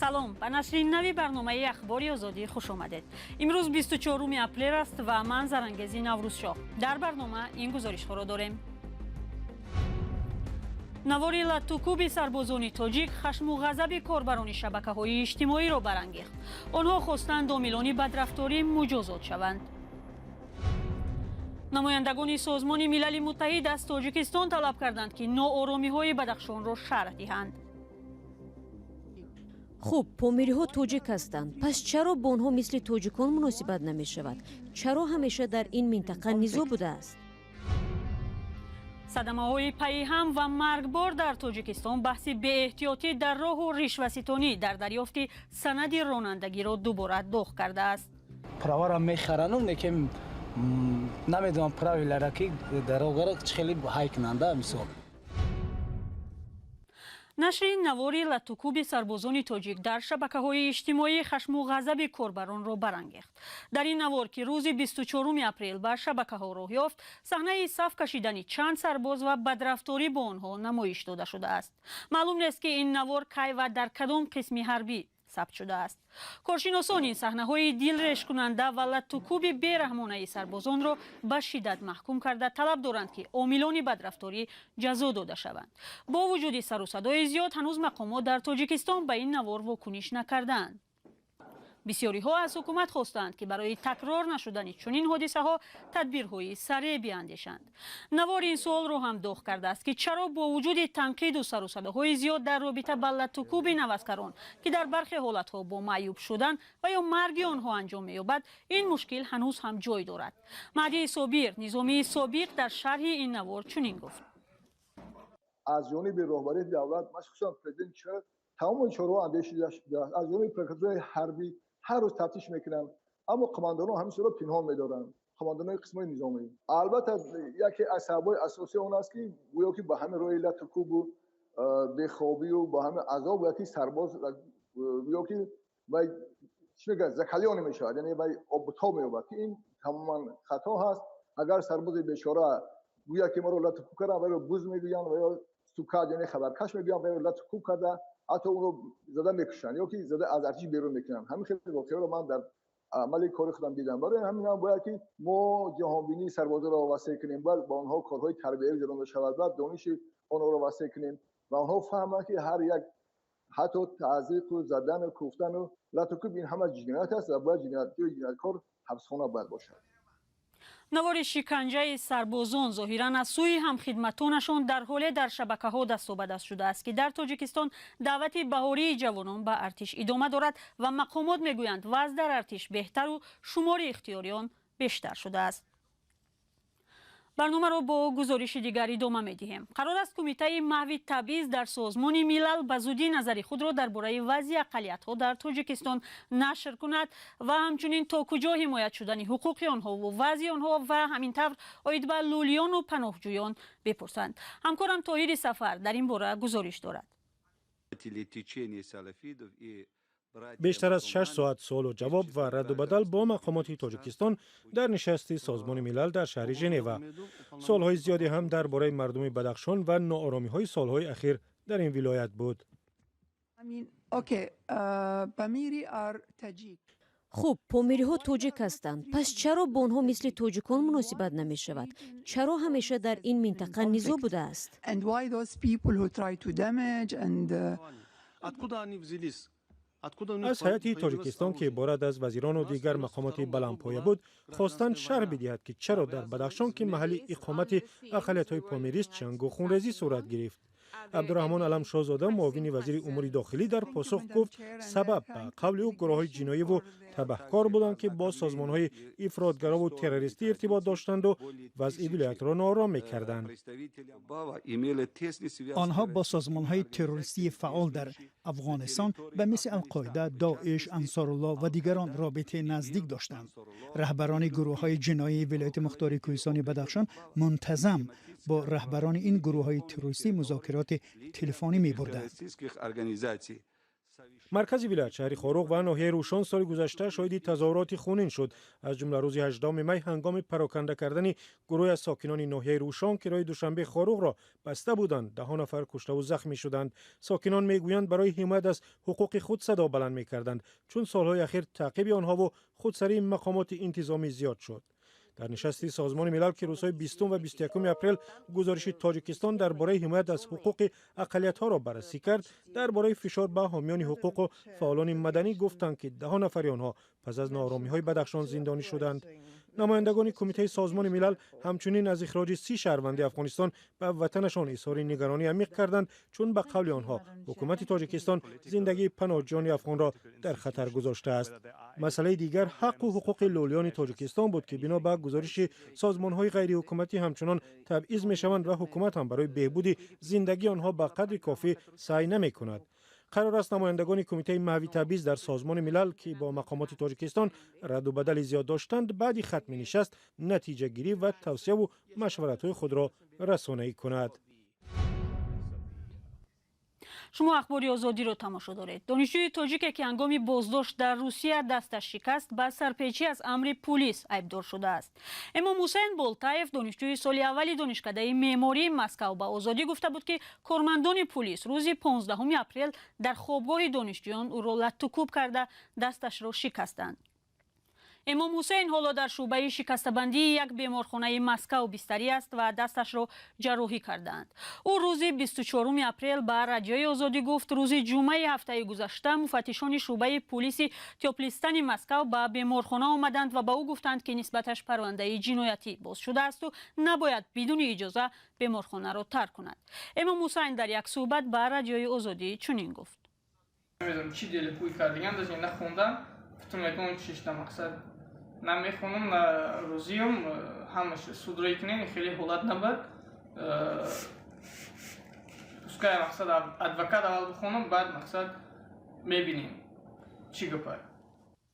Салом, ба нашри нави барномаи Ахбори Озодӣ хуш омадед. Имрӯз 24 апрел аст ва ман Зарангези Наврӯзшоҳ. Дар барнома ин гузоришҳоро дорем: навори латтукуби сарбозони тоҷик хашму ғазаби корбарони шабакаҳои иҷтимоиро барангехт. Онҳо хостанд омилони бадрафторӣ муҷозот шаванд. Намояндагони Созмони Милали Муттаҳид аз Тоҷикистон талаб карданд, ки нооромиҳои Бадахшонро шарҳ диҳанд. Хуб, помириҳо тоҷик ҳастанд, пас чаро бо онҳо мисли тоҷикон муносибат намешавад? Чаро ҳамеша дар ин минтақа низоъ будааст? Садамаҳои пайиҳам ва маргбор дар Тоҷикистон баҳси беэҳтиётӣ дар роҳу ришваситонӣ дар дарёфти санади ронандагиро дубора доғ кардааст. Правара мехарану лекин намедонам правилара, ки дорогара чӣ хеле ҳай кунанда, мисол. Нашри навори латтукуби сарбозони тоҷик дар шабакаҳои иҷтимоӣ хашму ғазаби корбаронро барангехт. Дар ин навор, ки рӯзи 24 апрел ба шабакаҳо роҳ ёфт, саҳнаи саф кашидани чанд сарбоз ва бадрафторӣ бо онҳо намоиш дода шудааст. Маълум нест, ки ин навор кай ва дар кадом қисми ҳарбӣ сабт шудааст. Коршиносон ин саҳнаҳои дилрешкунанда ва латтукуби бераҳмонаи сарбозонро ба шиддат маҳкум карда, талаб доранд, ки омилони бадрафторӣ ҷазо дода шаванд. Бо вуҷуди сару садои зиёд, ҳанӯз мақомот дар Тоҷикистон ба ин навор вокуниш накардаанд. Бисёриҳо аз ҳукумат хостанд, ки барои такрор нашудани чунин ҳодисаҳо тадбирҳои сареъ биандешанд. Навор ин суолро ҳам доғ кардааст, ки чаро бо вуҷуди танқиду сару садоҳои зиёд дар робита ба латтукуби наваскарон, ки дар бархе ҳолатҳо бо маъюб шудан ва ё марги онҳо анҷом меёбад, ин мушкил ҳанӯз ҳам ҷой дорад. Маҳдии Собир, низомии собиқ, дар шарҳи ин навор чунин гуфт: Аз ҷониби роҳбарияти давлат, махсусан президенти кишвар, тамоми чораҳо андешида шудааст. Аз ҷониби прокуратураи ҳарбӣ ҳар рӯз тафтиш мекунанд, аммо командирон ҳамин чизро пинҳон медоранд, командирони қисмҳои низомӣ. Албатта, яке аз сабабҳои асосии он аст, ки гӯё ки ба ҳамин роҳи латтукубу бехобию ба ҳамин азоб яки сарбоз гӯё ки вай, чӣ мегӯяд, закалённый мешавад, яъне вай обутоб меёбад, ки ин тамоман хато ҳаст. Агар сарбози бечора гӯяд, ки маро латтукуб карданд, вайро буз мегӯянд ва ё стукач, яъне хабаркаш мегӯянд, вайро латтукуб карда, ҳатто ӯро зада мекушанд ё ки зада аз артиш берун мекунанд. Ҳамин хеле воқеаро ман дар амали кори худам дидам. Барои ҳамин ҳам бояд, ки мо ҷаҳонбинии сарбозоро васеъ кунем, бояд ба онҳо корҳои тарбиявӣ гузаронда шавад, бояд дониши онҳоро васеъ кунем ва онҳо фаҳманд, ки ҳар як ҳатто тазиқу задану кӯфтану латтукуб, ин ҳама ҷиноят аст ва бояд ҷои ҷинояткор ҳабсхона бояд бошад. Навори шиканҷаи сарбозон зоҳиран аз сӯи ҳамхидматонашон дар ҳоле дар шабакаҳо дастобадаст шудааст, ки дар Тоҷикистон даъвати баҳории ҷавонон ба артиш идома дорад ва мақомот мегӯянд, вазъ дар артиш беҳтару шумори ихтиёриён бештар шудааст. Барномаро бо гузориши дигар идома медиҳем. Қарор аст, Кумитаи маҳви табъиз дар Созмони Милал ба зудӣ назари худро дар бораи вазъи ақаллиятҳо дар Тоҷикистон нашр кунад ва ҳамчунин то куҷо ҳимоят шудани ҳуқуқи онҳо ва вазъи онҳо ва ҳамин тавр оид ба лӯлиёну паноҳҷӯён бипурсанд. Ҳамкорам Тоҳири Сафар дар ин бора гузориш дорад. Бештар аз 6 соат суолу ҷавоб ва радду бадал бо мақомоти Тоҷикистон дар нишасти Созмони Милал дар шаҳри Женева. Суолҳои зиёде ҳам дар бораи мардуми Бадахшон ва нооромиҳои солҳои ахир дар ин вилоят буд. Pamiri are Tajik. Хуб, помириҳо тоҷик ҳастанд, пас чаро бо онҳо мисли тоҷикон муносибат намешавад? Чаро ҳамеша дар ин минтақа низоъ будааст? And why those people who try to damage and Откуда они взялись? Откуда у них Аз ҳайати Тоҷикистон, ки иборат аз вазирону дигар мақомоти баландпоя буд, хостанд шарҳ бидиҳад, ки чаро дар Бадахшон, ки маҳалли иқомати ақаллиятҳои помирист, ҷангу хунрезӣ сурат гирифт. Абдураҳмон Аламшоҳзода, муовини вазири умури дохилӣ, дар посух гуфт, сабаб, ба қавли ӯ, гурӯҳҳои ҷиноиву табаҳкор буданд, ки бо созмонҳои ифротгарову террористӣ иртибот доштанду вазъи вилоятро ноором мекарданд. Онҳо бо созмонҳои террористии фаъол дар Афғонистон ба мисли Алқоида, Доиш, Ансорулло ва дигарон робитаи наздик доштанд. Раҳбарони гурӯҳҳои ҷиноии Вилояти Мухтори Кӯҳистони Бадахшон мунтазам бо раҳбарони ин гурӯҳҳои террористӣ музокироти телефонӣ мебурданд. Маркази вилоят, шаҳри Хоруғ ва ноҳияи Рӯшон соли гузашта шоҳиди тазоҳуроти хунин шуд. Аз ҷумла рӯзи 18 май ҳангоми пароканда кардани гурӯҳе аз сокинони ноҳияи Рӯшон, ки роҳи Душанбе Хоруғро баста буданд, даҳо нафар куштаву захмӣ шуданд. Сокинон мегӯянд, барои ҳимоят аз ҳуқуқи худ садо баланд мекарданд, чун солҳои ахир таъқиби онҳову худсарии мақомоти интизомӣ зиёд шуд. Дар нишасти Созмони Милал, ки рӯзҳои 20 ва 21 апрел гузориши Тоҷикистон дар бораи ҳимоят аз ҳуқуқи ақаллиятҳоро баррасӣ кард, дар бораи фишор ба ҳомиёни ҳуқуқу фаъолони маданӣ гуфтанд, ки даҳо нафари онҳо пас аз нооромиҳои Бадахшон зиндонӣ шуданд. Намояндагони Кумитаи Созмони Милал ҳамчунин аз ихроҷи 30 шаҳрванди Афғонистон ба ватанашон изҳори нигаронӣ амиқ карданд, чун ба қавли онҳо ҳукумати Тоҷикистон зиндагии паноҳҷӯёни афғонро дар хатар гузоштааст. Масъалаи дигар ҳаққу ҳуқуқи лӯлиёни Тоҷикистон буд, ки бино ба гузориши созмонҳои ғайриҳукуматӣ ҳамчунон табъиз мешаванд ва ҳукумат ҳам барои беҳбуди зиндагии онҳо ба қадри кофӣ саъй намекунад. Қарор аст намояндагони Кумитаи маҳви табъиз дар Созмони Милал, ки бо мақомоти Тоҷикистон раду бадали зиёд доштанд, баъди хатми нишаст натиҷагирӣ ва тавсияву машваратҳои худро расонаӣ кунад. Шумо Ахбори Озодиро тамошо доред. Донишҷӯи тоҷике, ки ҳангоми боздошт дар Русия дасташ шикаст, ба сарпечӣ аз амри пулис айбдор шудааст. Эмом Ҳусайн Болтаев, донишҷӯи соли аввали донишкадаи меъмории Москав, ба Озодӣ гуфта буд, ки кормандони пулис рӯзи 15 апрел дар хобгоҳи донишҷӯён ӯро латтукӯб карда, дасташро шикастанд. Эмом Ҳусейн ҳоло дар шӯъбаи шикастабандии як беморхонаи Москав бистарӣ аст ва дасташро ҷарроҳӣ кардаанд. Ӯ рӯзи 24 апрел ба Радиои Озодӣ гуфт, рӯзи ҷумъаи ҳафтаи гузашта муфаттишони шӯъбаи пулиси Тёплистани Москав ба беморхона омаданд ва ба ӯ гуфтанд, ки нисбаташ парвандаи ҷиноятӣ боз шудаасту набояд бидуни иҷоза беморхонаро тарк кунад. Эмом Ҳусайн дар як суҳбат ба Радиои Озодӣ чунин гуфт: Намедонам, чӣ делепӯй кардаган, даже нахондам, путум ягон чишта мақсад намехонам, на розиам, ҳамаш судрое кунем, хеле ҳолат набад. Пускай мақсад адвокат аввал бихонам, баъд мақсад мебинем чӣ гапа.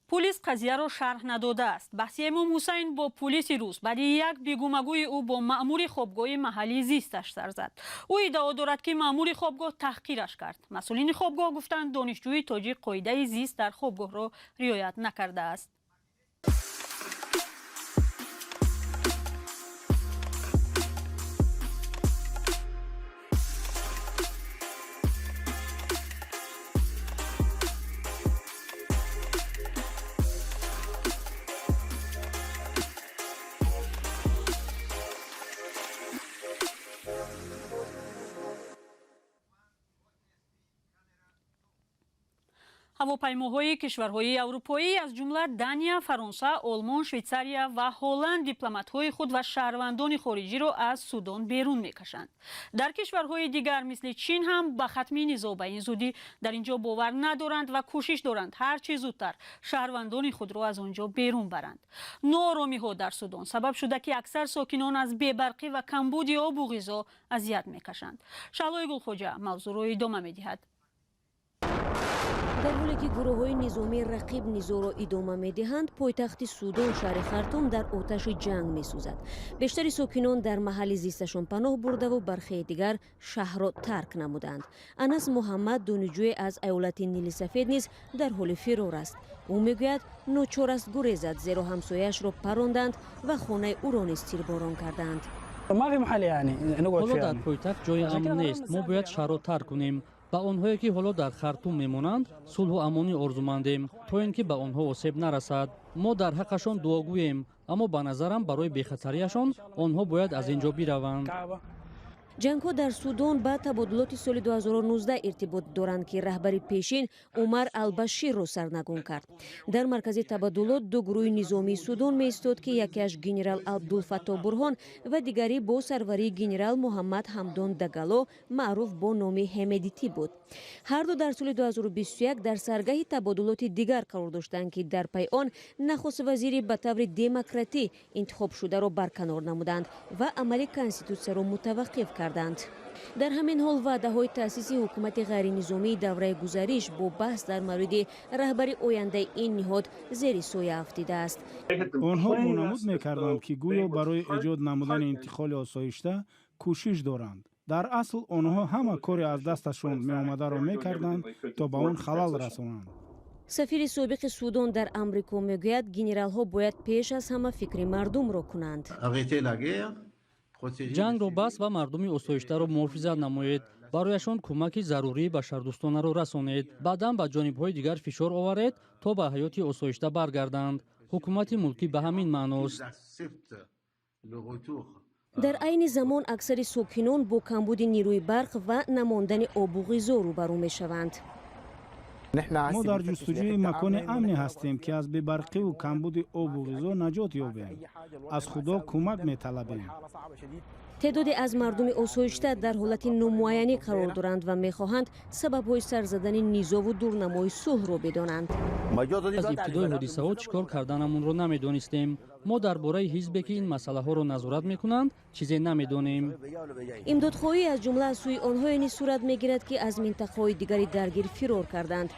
Пулис қазияро шарҳ надодааст. Баҳси Эмом Ҳусайн бо пулиси рус баъди як бигумагӯи ӯ бо маъмури хобгоҳи маҳаллии зисташ сар зад. Ӯ иддао дорад, ки маъмури хобгоҳ таҳқираш кард. Масъулини хобгоҳ гуфтанд, донишҷӯи тоҷик қоидаи зист дар хобгоҳро риоят накардааст. Ҳавопаймоҳои кишварҳои аврупоӣ, аз ҷумла Дания, Фаронса, Олмон, Швейтсария ва Ҳолланд, дипломатҳои худ ва шаҳрвандони хориҷиро аз Судон берун мекашанд. Дар кишварҳои дигар, мисли Чин, ҳам ба хатми низоъ ба ин зудӣ дар ин ҷо бовар надоранд ва кӯшиш доранд ҳар чӣ зудтар шаҳрвандони худро аз он ҷо берун баранд. Нооромиҳо дар Судон сабаб шуда, ки аксар сокинон аз бебарқӣ ва камбуди обу ғизо азият мекашанд. Шаҳлои Гулхоҷа мавзӯъро идома медиҳад. Дар ҳоле ки гурӯҳҳои низомии рақиб низоъро идома медиҳанд, пойтахти Судон, шаҳри Хартум, дар оташи ҷанг месӯзад. Бештари сокинон дар маҳалли зисташон паноҳ бурдаву бархеи дигар шаҳрро тарк намуданд. Анас Муҳаммад, донишҷӯе аз аёлати Нили Сафед, низ дар ҳоли фирор аст. Ӯ мегӯяд, ночор аст гурезад, зеро ҳамсояашро паронданд ва хонаи ӯро низ тирборон карданд. Ҳоло дар пойтахт ҷои амн нест, мо бояд шаҳрро тарк кунем. Ба онҳое, ки ҳоло дар Хартум мемонанд, сулҳу амонӣ орзумандем, то ин ки ба онҳо осеб нарасад. Мо дар ҳаққашон дуогӯем, аммо ба назарам, барои бехатарияшон онҳо бояд аз ин ҷо бираванд. Ҷангҳо дар Судон ба табодулоти соли 2019 иртибот доранд, ки раҳбари пешин Умар Албаширро сарнагун кард. Дар маркази табаддулот ду гурӯҳи низомии Судон меистод, ки якеаш генерал Абдулфаттоҳ Бурҳон ва дигарӣ бо сарварии генерал Муҳаммад Ҳамдон Дагало, маъруф бо номи Ҳемедитӣ, буд. Ҳарду дар соли 2021 дар саргаҳи табодулоти дигар қарор доштанд, ки дар пай он нахуст вазири ба таври демократӣ интихобшударо барканор намуданд ва амали конститутсияро мутаваққиф карданд. Дар ҳамин ҳол ваъдаҳои таъсиси ҳукумати ғайринизомии давраи гузариш бо баҳс дар мавриди раҳбари ояндаи ин ниҳод зери соя афтидааст. Онҳо вонамуд мекарданд, ки гӯё барои эҷод намудани интиқоли осоишта кӯшиш доранд. Дар асл онҳо ҳама коре аз дасташон меомадаро мекарданд, то ба он халал расонанд. Сафири собиқи Судон дар Амрико мегӯяд, генералҳо бояд пеш аз ҳама фикри мардумро кунанд. Ҷангро бас ва мардуми осоиштаро муҳофизат намоед, барояшон кӯмаки зарурии башардӯстонаро расонед, баъдан ба ҷонибҳои дигар фишор оваред, то ба ҳаёти осоишта баргарданд. Ҳукумати мулкӣ ба ҳамин маъност. Дар айни замон аксари сокинон бо камбуди нерӯи барқ ва намондани обу ғизо рӯбарӯ мешаванд. Мо дар ҷустуҷӯи макони амне ҳастем, ки аз бебарқиву камбуди обу ғизо наҷот ёбем. Аз Худо кӯмак металабем. Теъдоде аз мардуми осоишта дар ҳолати номуайянӣ қарор доранд ва мехоҳанд сабабҳои сар задани низову дурнамои сулҳро бидонанд. Аз ибтидои ҳодисаҳо чӣ кор карданамонро намедонистем. Мо дар бораи ҳизбе, ки ин масъалаҳоро назорат мекунанд, чизе намедонем. Имдодхоҳӣ аз ҷумла аз сӯи онҳое низ сурат мегирад, ки аз минтақаҳои дигари даргир фирор карданд.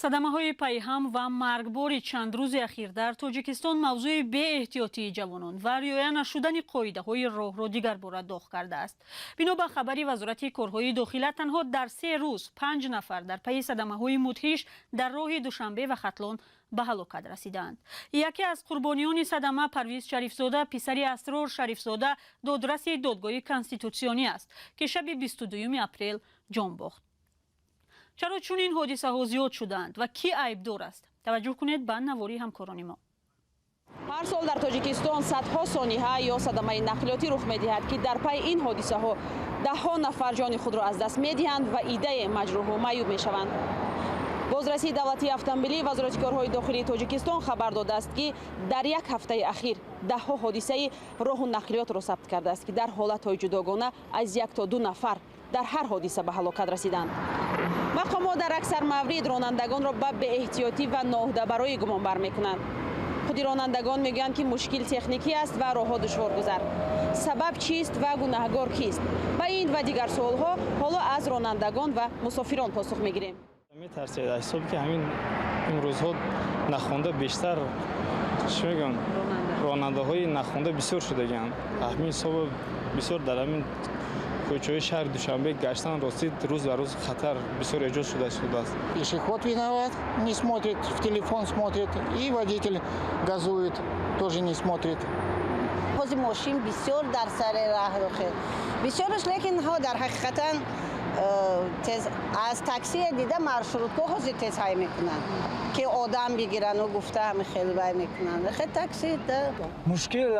Садамаҳои пайҳам ва маргбори чанд рӯзи ахир дар Тоҷикистон мавзӯи беэҳтиётии ҷавонон ва риоя нашудани қоидаҳои роҳро дигарбора доғ кардааст. Бино ба хабари Вазорати корҳои дохила, танҳо дар 3 рӯз панҷ нафар дар пайи садамаҳои мудҳиш дар роҳи Душанбе ва Хатлон ба ҳалокат расидаанд. Яке аз қурбониёни садама Парвиз Шарифзода, писари Асрор Шарифзода, додраси Додгоҳи Конститутсионӣ аст, ки шаби 22 апрел ҷон бохт. Чаро чунин ҳодисаҳо зиёд шудаанд ва кӣ айбдор аст? Таваҷҷӯҳ кунед ба навори ҳамкорони мо. Ҳар сол дар Тоҷикистон садҳо сониҳа ё садамаи нақлиётӣ рух медиҳад, ки дар пайи ин ҳодисаҳо даҳҳо нафар ҷони худро аз даст медиҳанд ва иддае маҷрӯҳу маъюб мешаванд. Бозрасии давлатии автомобилии Вазорати корҳои дохилии Тоҷикистон хабар додааст, ки дар як ҳафтаи ахир даҳҳо ҳодисаи роҳу нақлиётро сабт кардааст, ки дар ҳолатҳои ҷудогона аз як то ду нафар дар ҳар ҳодиса ба ҳалокат расиданд. Мақомот дар аксар маврид ронандагонро ба беэҳтиётӣ ва ноуҳдабароӣ гумонбар мекунанд. Худи ронандагон мегӯянд, ки мушкил техникӣ аст ва роҳҳо душворгузар. Сабаб чист ва гунаҳгор кист? Ба ин ва дигар суолҳо ҳоло аз ронандагон ва мусофирон посух мегирем. Метарсед, аз ҳисоби ки ҳамин имрӯзҳо нахонда бештар, чӣ мегӯям, ронандаҳои нахонда бисёр шудагианд. Ҳамин ҳисоба бисёр дар ҳамин кӯчаҳои шаҳри Душанбе гаштан, ростӣ, рӯз ба рӯз хатар бисёр эҷод шуда истодааст. Пешеход виноват, не смотрит, в телефон смотрит, и водитель газует, тоже не смотрит. Ҳозир мошин бисёр дар сари раҳ, бисёраш, лекин ҳо дар ҳақиқатан тез аз таксия дида маршрутка ҳозир тез ҳай мекунанд, ки одам бигирану гуфта ҳами хеле вай мекунанд, хе такси. Мушкил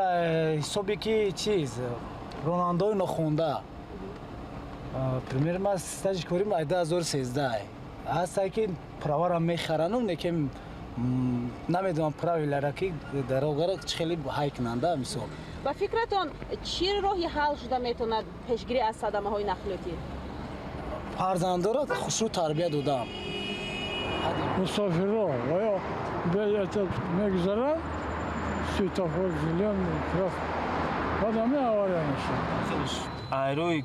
ҳисоби ки чиз, ронандаои нохонда. Пример, ма стажи корим ай 2013 ҳастай, ки правара мехарану неке намедонам правилара, ки дорогара чӣ хеле ҳай кунанда, мисол. Ба фикратон, чӣ роҳи ҳал шуда метавонад пешгирӣ аз садамаҳои нақлиётӣ? Фарзандоро хушрӯ тарбия додам. Мусофирро оё мегузаранд, светофор зелёный, баъд ҳамин авария мешавад. Айрӯи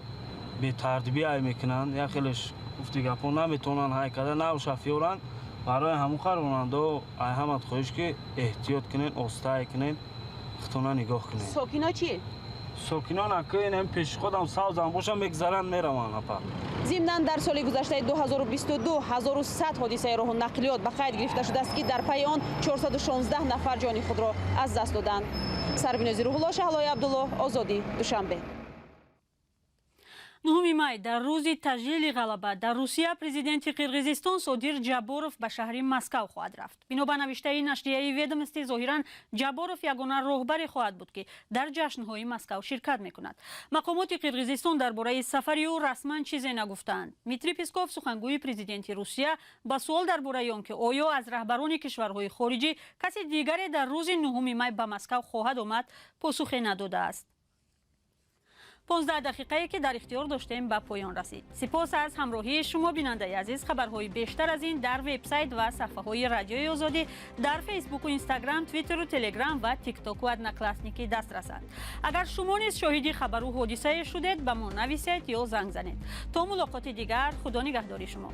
бетартибӣ ай мекунанд, як хелеш гуфти гапҳо наметавонанд ҳай карда, нав шофёранд. Барои ҳамон хар ронандао ай ҳамат хоҳиш, ки эҳтиёт кунед, оста ай кунед, худтона нигоҳ кунед. Сокино чӣ? Сокинон акин пеши худам савзам боша, мегзаранд, мераванд, апа. Зимнан, дар соли гузаштаи 2022 1100 ҳодисаи роҳу нақлиёт ба қайд гирифта шудааст, ки дар пайи он 416 нафар ҷони худро аз даст доданд. Сарбинози Рӯҳулло, Шаҳлои Абдулло, Озодӣ, Душанбе. 9 май, дар рӯзи таҷлили ғалаба дар Русия, президенти Қирғизистон Содир Ҷабборов ба шаҳри Москав хоҳад рафт. Бино ба навиштаи нашрияи Ведомости, зоҳиран Ҷабборов ягона роҳбаре хоҳад буд, ки дар ҷашнҳои Москав ширкат мекунад. Мақомоти Қирғизистон дар бораи сафари ӯ расман чизе нагуфтаанд. Дмитрий Песков, сухангӯи президенти Русия, ба суол дар бораи он ки оё аз раҳбарони кишварҳои хориҷӣ каси дигаре дар рӯзи 9 май ба Москав хоҳад омад, посухе надодааст. 15 дақиқае, ки дар ихтиёр доштем, ба поён расид. Сипос аз ҳамроҳии шумо, бинандаи азиз. Хабарҳои бештар аз ин дар вебсайт ва саҳфаҳои Радиои Озодӣ дар Фейсбуку Инстаграм, Твиттеру Телеграм ва Тиктоку Одноклассники дастрасанд. Агар шумо низ шоҳиди хабару ҳодисае шудед, ба мо нависед ё занг занед. То мулоқоти дигар, Худо нигаҳдори шумо.